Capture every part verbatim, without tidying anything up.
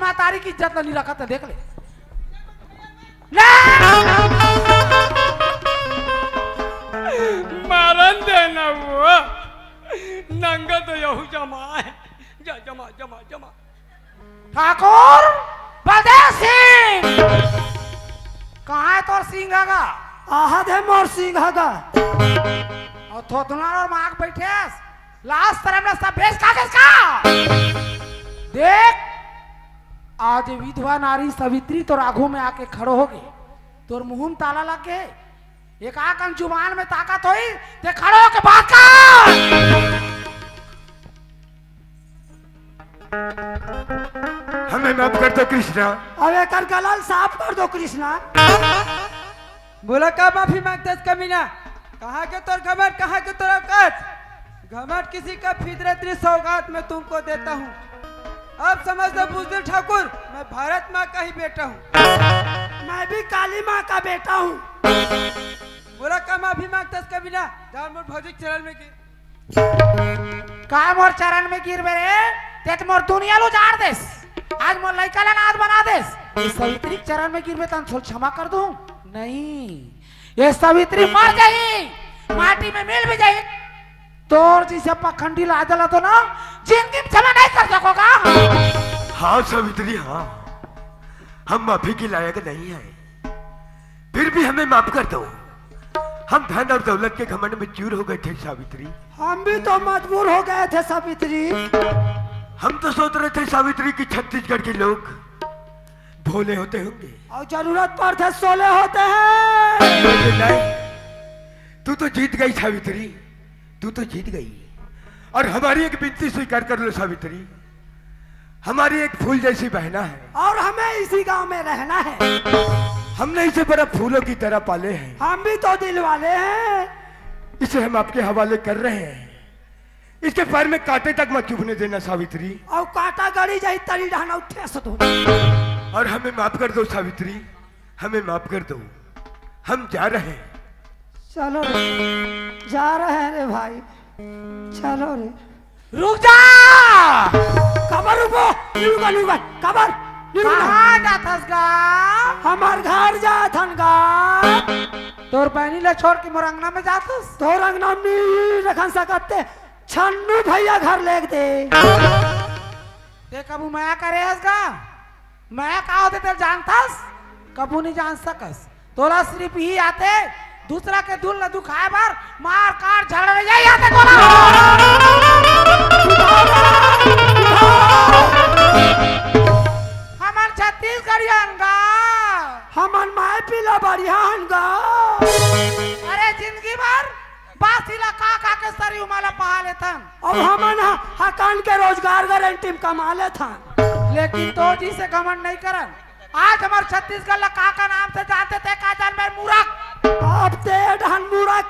महतारी के इज्जत ल नइ रखत हे, देख ले। ले! मारन दे ना वो। नंगा तो यहू जमा हे। जा, जमा, जमा, जमा। ठाकुर बलदेव सिंह, कहाँ हे तोर सिंह गा? आहत हे मोर सिंह गा। अउ थोथना अउ मार के बइठे हस, लाज सरम ल सब बेच खा गेस का? देख, आज विधवा नारी सावित्री तोर आघू में आके खड़ो होगे, तोर मुंह में ताला लग गे। एक आकन जुबान में ताकत होही, ते खड़ो होके बात कर। हमें माफ कर दो कृष्णा। अब एकर गला ल साफ कर दो कृष्णा। बोला, का माफी मांगथस कमीना? कहाँ के तोर घमंड, कहाँ के तोर औकात? घमंड किसी का, फितरती सौगात मैं तुमको देता हूँ। अब समझ लो बुजदिल ठाकुर, मैं भारत माँ का ही बेटा हूँ। मैं भी काली माँ का बेटा हूँ। बोला, का माफी मांगथस कमीना? जा मोर भौजी के चरण में गिर। का मोर चरण में गिरबे रे? ते तो मोर दुनिया ल उजाड़ देस। आज मोर लइका ल अनाथ बना देस। ये सावित्री के चरण में गिरबे त तोला क्षमा कर दूं? नहीं, ये सावित्री मर जाही, माटी में मिल भी जाही। तोर जइसे पखंडी लाजा ला तो ना जिंदगी में क्षमा नहीं कर सकोगा। हाँ सावित्री, हाँ, हम माफी के लायक नहीं हैं। फिर भी हमें माफ कर दो। हम धन और दौलत के घमंड में चूर हो गए थे सावित्री। हम भी तो मजबूर हो गए थे सावित्री। हम तो सोच रहे थे सावित्री कि छत्तीसगढ़ के लोग भोले होते होंगे और जरूरत पड़थे सोले होते हैं। लेकिन नहीं, तू तो जीत गई सावित्री, तू तो जीत गई। और हमारी एक विनती स्वीकार कर लो सावित्री, हमारी एक फूल जैसी बहना है। और हमें इसी गांव में रहना है। हमने इसे बड़ा फूलों की तरह पाले हैं। हम भी तो दिल वाले हैं। इसे हम आपके हवाले कर रहे हैं। इसके पैर में कांटे तक मत चुभने देना सावित्री। और कांटा गड़ी जाही तरी डहन अउ ठेस दो। और हमें माफ कर दो सावित्री, हमें माफ कर दो, हम जा रहे हैं। चलो रे, जा रहे हैं रे भाई, चलो रे। रुक जा। काबर रुकबो? नी रुकन, नी रुकन। काबर? नी रुकन। कहाँ जाथस गा? हमर घर जाथन गा। तोर बहिनी ल छोड़ के मोर अंगना में जाथस? तोर अंगना में नी रखन सकत ते। छन्नू भैया घर लेग दे। ते कभू मया करे हस गा? मया का होथे तेला जानथस? कभू नहीं जान सकस। तोला सिर्फ यही आथे, दूसरा के दुख ल दुखाए बर मार काट झगड़ा, यही आथे तोला। हमन छत्तीसगढ़िया हन गा। हमन माय पीला बढ़िया हन गा। अरे जिंदगी भर बासी ला का का के सरी उमा ला पहा लेथन। अब हमन ह हकान के रोजगार गारंटी में कमा लेथन। लेकिन तो जी से घमंड नहीं करन। आज हमर छत्तीसगढ़ ला का का नाम से जानथे ते का जानबे मूरख? अब ते डहन मूरख।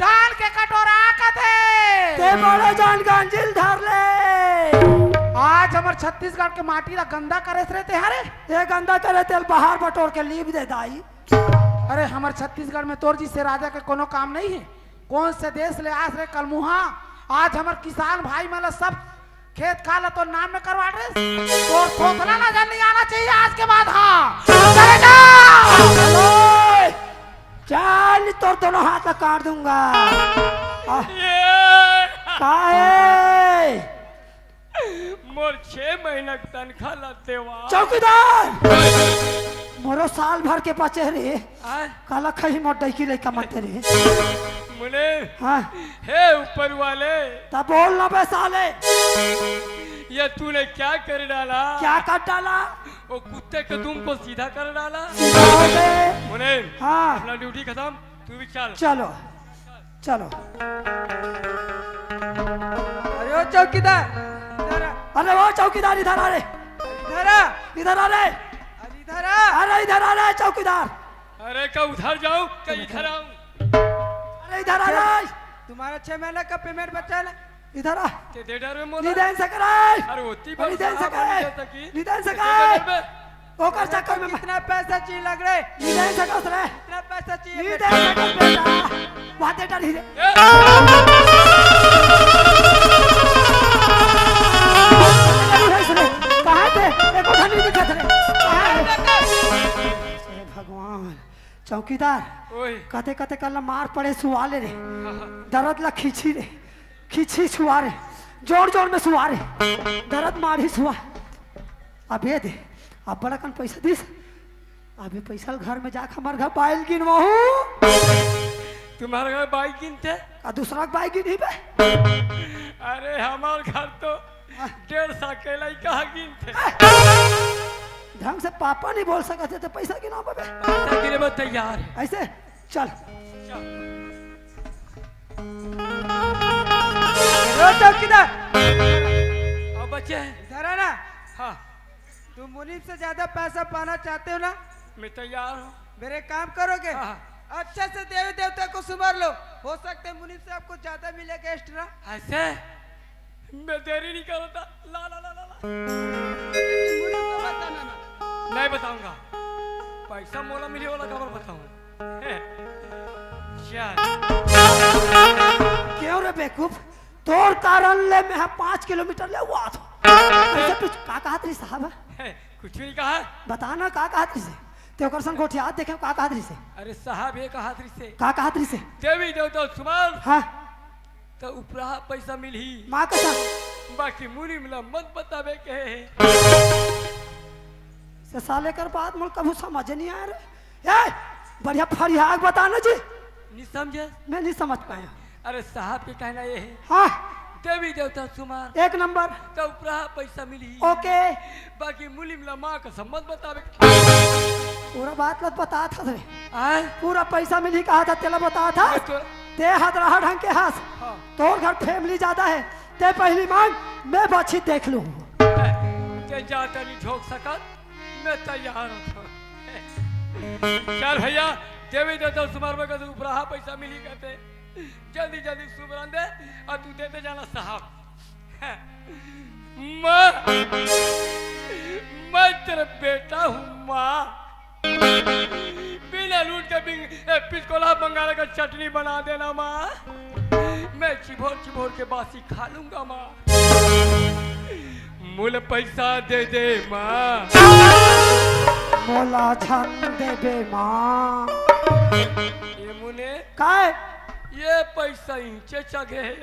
धान के कटोरा कथे। ते बड़े जान गांजिल धर ले। आज हमर छत्तीसगढ़ के माटी ला गंदा करेस रे ते हरे। ये गंदा करे तेल बाहर बटोर के लीप दे दाई। अरे हमर छत्तीसगढ़ में तोर जी से राजा के कोनो काम नहीं है। कौन से देश ले आस रे कलमुहा? आज हमर किसान भाई मन ला सब खेत खार ला तोर नाम में करवा दे। तोर थोथना नजर नहीं आना चाहिए आज के बाद। हाँ, चले जा। चल, तोर दोनों हाथ ला काट दूंगा। आ, ये का है? मोर छह महीना के तनखा ला देवा। चौकीदार! मोरो साल भर के बचे रे। आय? काला खही मोर डैकी लइका मत रे। मुने, हाँ। हे ऊपर वाले। तब बोल ना बे साले। ये तूने क्या कर डाला? क्या कर डाला? वो कुत्ते के दुम को सीधा कर डाला। सीधा हो गए। मुने, हाँ। अपना ड्यूटी खत्म, तू भी चल। चलो। चलो। अरे ओ चौकीदार, इधर आ। अरे ओ चौकीदार, इधर आ रे। इधर आ। इधर आ रे। अरे इधर आ। अरे इधर आ रे चौकीदार। अरे का उधर जाऊं, का इधर आऊं? अरे इधर आ रे। तुम्हारा छह महीना का पेमेंट बचा है ना? इधर आ। ते दे डर में मोला। नहीं दे सक रे। अरे होती नहीं दे सक रे। नहीं दे सक रे। ओकर चक्कर में कितना पैसा चाहिए लग रहे? नहीं दे सकस रे। कितना पैसा चाहिए नहीं दे सकस बेटा। वहाँ दे डर ही रे। ए! कहाँ थे? एक चौकीदार, ओए। कते कते कन ल मार पड़े सुआ ले रे। हाँ, हाँ। दरद ल खींची रे, खींची सुआ रे, जोर जोर में सुआ रे, दरद मारही सुआ। अबे दे, अब्बड़ अकन पइसा दिस। अबे पइसा ल घर में जाके हमर घर बाई ल गिनवाहूं। तुम्हर घर बाई गिनथे? आ दूसरा के बाई गिनही बे। अरे हमर घर तो हाँ। डेढ़ सौ के लइका ह गिनथे। ढंग से पापा नहीं बोल सकत हे, त पइसा गिनाबे बे। पइसा गिने बर तैयार हे। अइसे चल। चल। ओ चौकीदार। अब बच्चे। इधर आना। हाँ। तुम मुनीम से ज्यादा पैसा पाना चाहते हो ना? मैं तैयार हूँ। मेरे काम करोगे? हाँ, हाँ। अच्छे से देवी देवता को सुमर लो, हो सकता है मुनीम से आपको ज्यादा मिलेगा एक्स्ट्रा। अइसे? मैं देरी नहीं करता। ला, ला, ला, ला, ला। लेकिन मुनीम को बताना मत। नहीं बताऊंगा। पइसा मोला मिली, ओला काबर बताऊं? हे, चल। क्यों रे बेवकूफ? तोर कारण ले मैं ह पाँच किलोमीटर ले हुआ था। अइसे पीछे का कहत रहिस साहब? हे, कुछ नहीं कहा। बता ना, का कहत रहिस? ते ओकर संग गोठियात देखे, का कहत रहिस? अरे साहब, ये कहत रहिस। का कहत रहिस? देवी देवता सुमर। हाँ। त उपराहा पइसा मिलही। माँ कसम। बाकी मुनीम ल मत बताबे कहे हे। से साले कर बात मोला कभू समझ नहीं आय रे। ए, बढ़िया फरिया के बता ना जी। नहीं समझे? मैं नहीं समझ पाया। अरे साहब के कहना ये हे। हाँ। देवी देवता सुमर। एक नंबर। त उपराहा पइसा मिलही। ओके। बाकी मुनीम ल माँ कसम मत बताबे। पूरा बात ल बतात हस रे। आय? पूरा पइसा मिलही कहत हस, तेला बतात हस। मैं तो ते हतरहा ढंग के हस। हाँ। तोर घर फैमिली ज्यादा हे, ते पहिली मांग, मैं बाछी देख लूं। ते जादा नहीं झोंक सकत, मैं तैयार हूँ। चल भइया, देवी देवता सुमर में कदू उपराहा पइसा मिलही कहते, जल्दी जल्दी सुमरन दे, अउ तू देते जाना साहब। माँ, मैं तेरा बेटा हूँ माँ। बिना लून के बिंग-, ए, पिचकोला बंगाल का चटनी बना देना माँ। मैं चिभोर चिभोर के बासी खा लूंगा माँ। मोला पइसा दे दे माँ। मोला झन देबे माँ। ये मुने काय? ये पइसा इंचे चघे हे।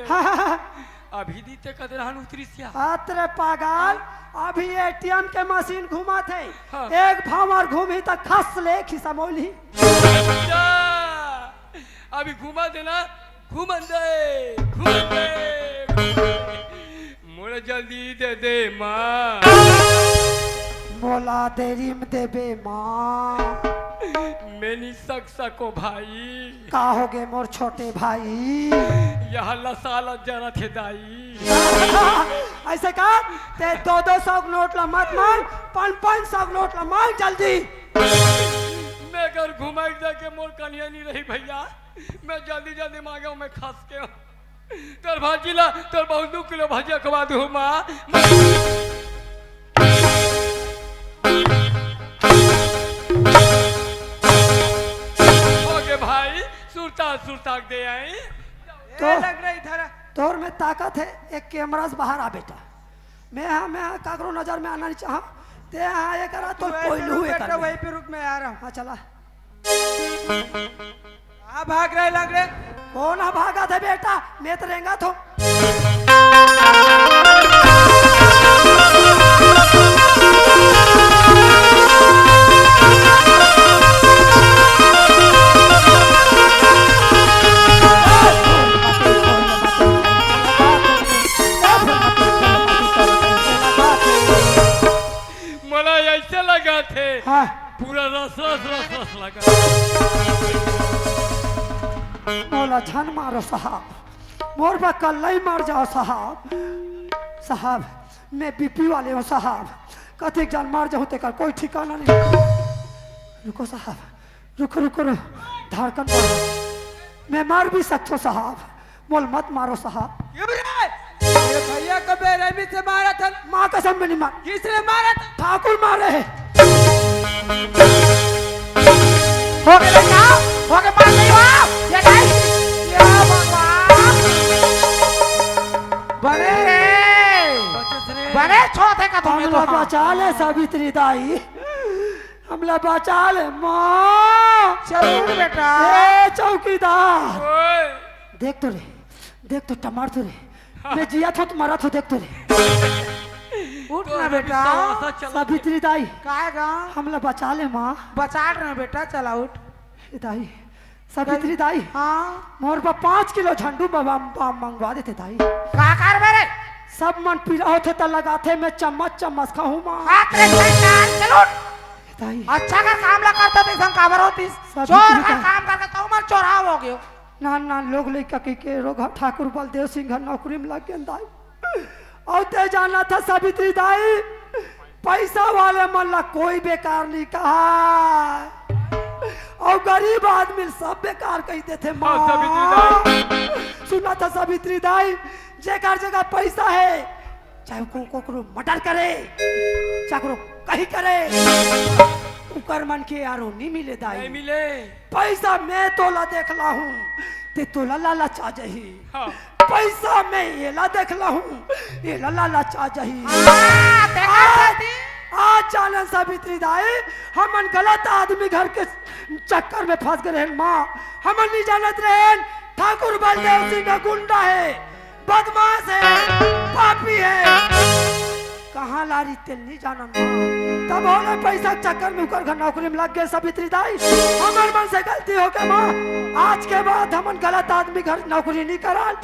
अभी दीते कदे रहन उतरिस या। अतरे पागल, अभी एटीएम के मशीन घुमत हे। हाँ। एक भंवर घूमही त खस ले खिसमोलही। जा, अभी घुमा देना, घुमन दे, घुमन दे, घुमन दे। मोला जल्दी दे दे माँ। मोला देरी में देबे माँ। मैं नहीं सक सको भाई। का होगे मोर छोटे भाई? यह लसाला जरा थे दाई। अइसे का? ते दो दो सौ के नोट ला मत मांग, पाँच पाँच सौ के नोट ला मांग जल्दी। मैं घर घुमाई जाके मोर कन्हैया नहीं रही भइया, मैं जल्दी जल्दी मांगे हूँ, मैं खस के हूँ। तोर भाजी ला, तोर बहुत दू किलो भाजी खवा दू माँ। ओके भाई, सुरता सुरता दे आई। तो ए, लग रही धरा। तोर में ताकत हे, एक कैमरा से बाहर आ बेटा। मैं हाँ, मैं हाँ, काकरो नजर में आना नहीं चाहा। ते हाँ, ये करा तो तू कोई ऐसे लू रुक ये बेटा, कर। वहीं पे रुक, मैं आ रहा हूँ। हाँ, चला। आ भाग रहे लग रहे। कौन हा भागत हे बेटा? मैं तो रेंगत हूँ। मोला ऐसे लगा थे। हाँ। पूरा रस रस रस रस लगा। मोला झन मारो साहब, मोर बा कल्ला ही मर जाओ साहब। साहब, मैं बीपी वाले हूँ साहब, कतेक जान मर जाऊँ तेकर कोई ठिकाना नहीं। रुको साहब, रुको रुको रुको, धड़कन बढ़, मैं मर भी सकता हूँ साहब। मोल मत मारो साहब। क्यों रे? मेरे भैया को बेरहमी से मारा था। माँ कसम, मैं नहीं मार। किसने मारा था? ठाकुर मारे हैं। हो गया बेटा, हो गया, मार नहीं हुआ। ये नहीं। या भगवान। बने रे। बने छोटे का तुम्हें तो हमला हाँ। बचा ले सावित्री दाई, हमला बचा ले माँ। चल उठ बेटा। ए चौकीदार, ओए। देख तो रे, देख तो टमार तो रे, मैं जिया थो तो मरा थो, देख तो रे। उठ ना तो बेटा। ऐसा चला सावित्री दाई, काय गा? हमला बचा ले माँ। बचा रहे बेटा, चला उठ। ए दाई, सावित्री दाई, हाँ। मोर बा पाँच किलो झंडू बाबा बाम मंगवा देते दाई। का कर मेरे? सब मन पीरा होथे त लगाथे, मैं चम्मच चम्मच खाहूँ माँ। हाथ रे शैतान, चल उठ। दाई। अच्छा कर काम ला करता तो ऐसा काबर होतीस। सावित्री चोर का दाई। काम करके तो मन चोरा हो गयो। नान नान लोग लइका कहिके रोग ठाकुर बलदेव सिंह ह नौकरी में लग गए दाई। अउ ते जाना था सावित्री दाई, पैसा वाले मन ला कोई बेकार नहीं कहा, अउ गरीब आदमी सब बेकार कही देथे माँ। हाँ, सावित्री दाई। सुना था सावित्री दाई, जेकर जगह पैसा है, चाहे को कोकरो मर्डर करे, चाहे कोकरो कहीं करे, उकर मन के यारो नहीं मिले दाई। नहीं मिले। पैसा में तोला देख ला हूँ, ते तोला लालच आ जाही। हाँ। पैसा में एला देख ला हूँ, एला लालच आ जाही। हाँ, देखा आज, साथी। आज जानन सावित्री दाई, हमन गलत आदमी घर के चक्कर में फंस गए रहन माँ। हमन नहीं जानत रहन ठाकुर बलदेव सिंह गुंडा है, बदमाश है, पापी है। कहाँ लारी तेल नहीं जानन माँ। तब होले पैसा के चक्कर में उकर घर नौकरी में लग गए सावित्री दाई। हमर मन से गलती हो गए माँ। आज के बाद हमन गलत आदमी घर नौकरी नहीं करन।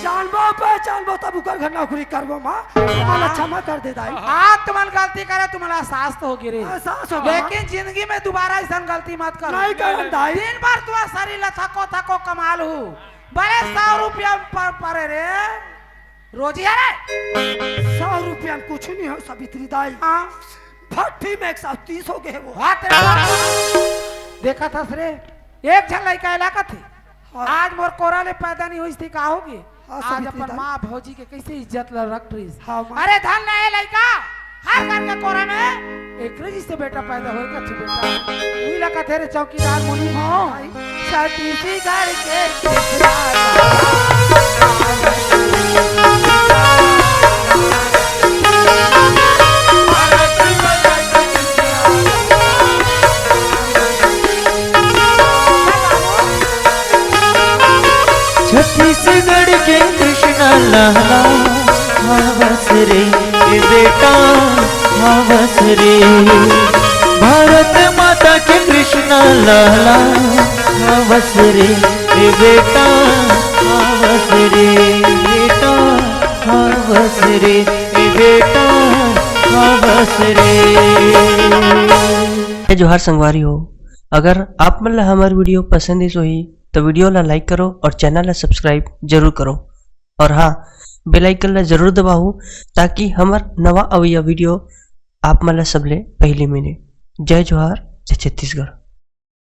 जानबो पहचानबो तब उकर घर नौकरी करबो माँ। हमला क्षमा कर दे दाई। आज तुमन गलती करे, तुमला एहसास तो हो गिरे। एहसास हो गया। लेकिन जिंदगी में दोबारा ऐसा गलती मत करो। नहीं करन दाई। दिन भर तुआ शरीर ला थको थको कमाल हूँ। बड़े सौ रुपया पर, परे रे। रोजी है रे। सौ रुपया में कुछ नहीं हो सावित्री दाई। हाँ। भट्टी में एक सौ तीस हो गए वो। हाँ, तेरे बाप। देखा था रे, एक झन लइका इलाका थे। हाँ। आज मोर कोरा ले पैदा नहीं हुई थी, का होगी? हाँ, आज सावित्री अपन दाई। माँ भौजी के कैसे इज्जत ला रख रही। हाँ, माँ। अरे धन नहीं लइका, हर घर के कोरा में एक रजिस से बेटा पैदा होएगा, तू बेटा। वही लगा तेरे चौकीदार मुनि हो। भाई। छत्तीसगढ़ के छत्तीसगढ़ के कृष्णा लाला, हवस रे ए बेटा, हवस रे। भारत माता के कृष्णा लाला, हवस रे ए बेटा, हवस रे बेटा, हवस रे ए बेटा, हवस रे। जय जोहार संगवारी हो, अगर आप मन ला हमर video पसंद आइस होही, तो video ला like करो और channel ला subscribe जरूर करो। और हाँ, bell icon ला जरूर दबाओ, ताकि हमर नवा अवइया video आप मन ला सबले पहली मिले। जय जोहार, जय छत्तीसगढ़।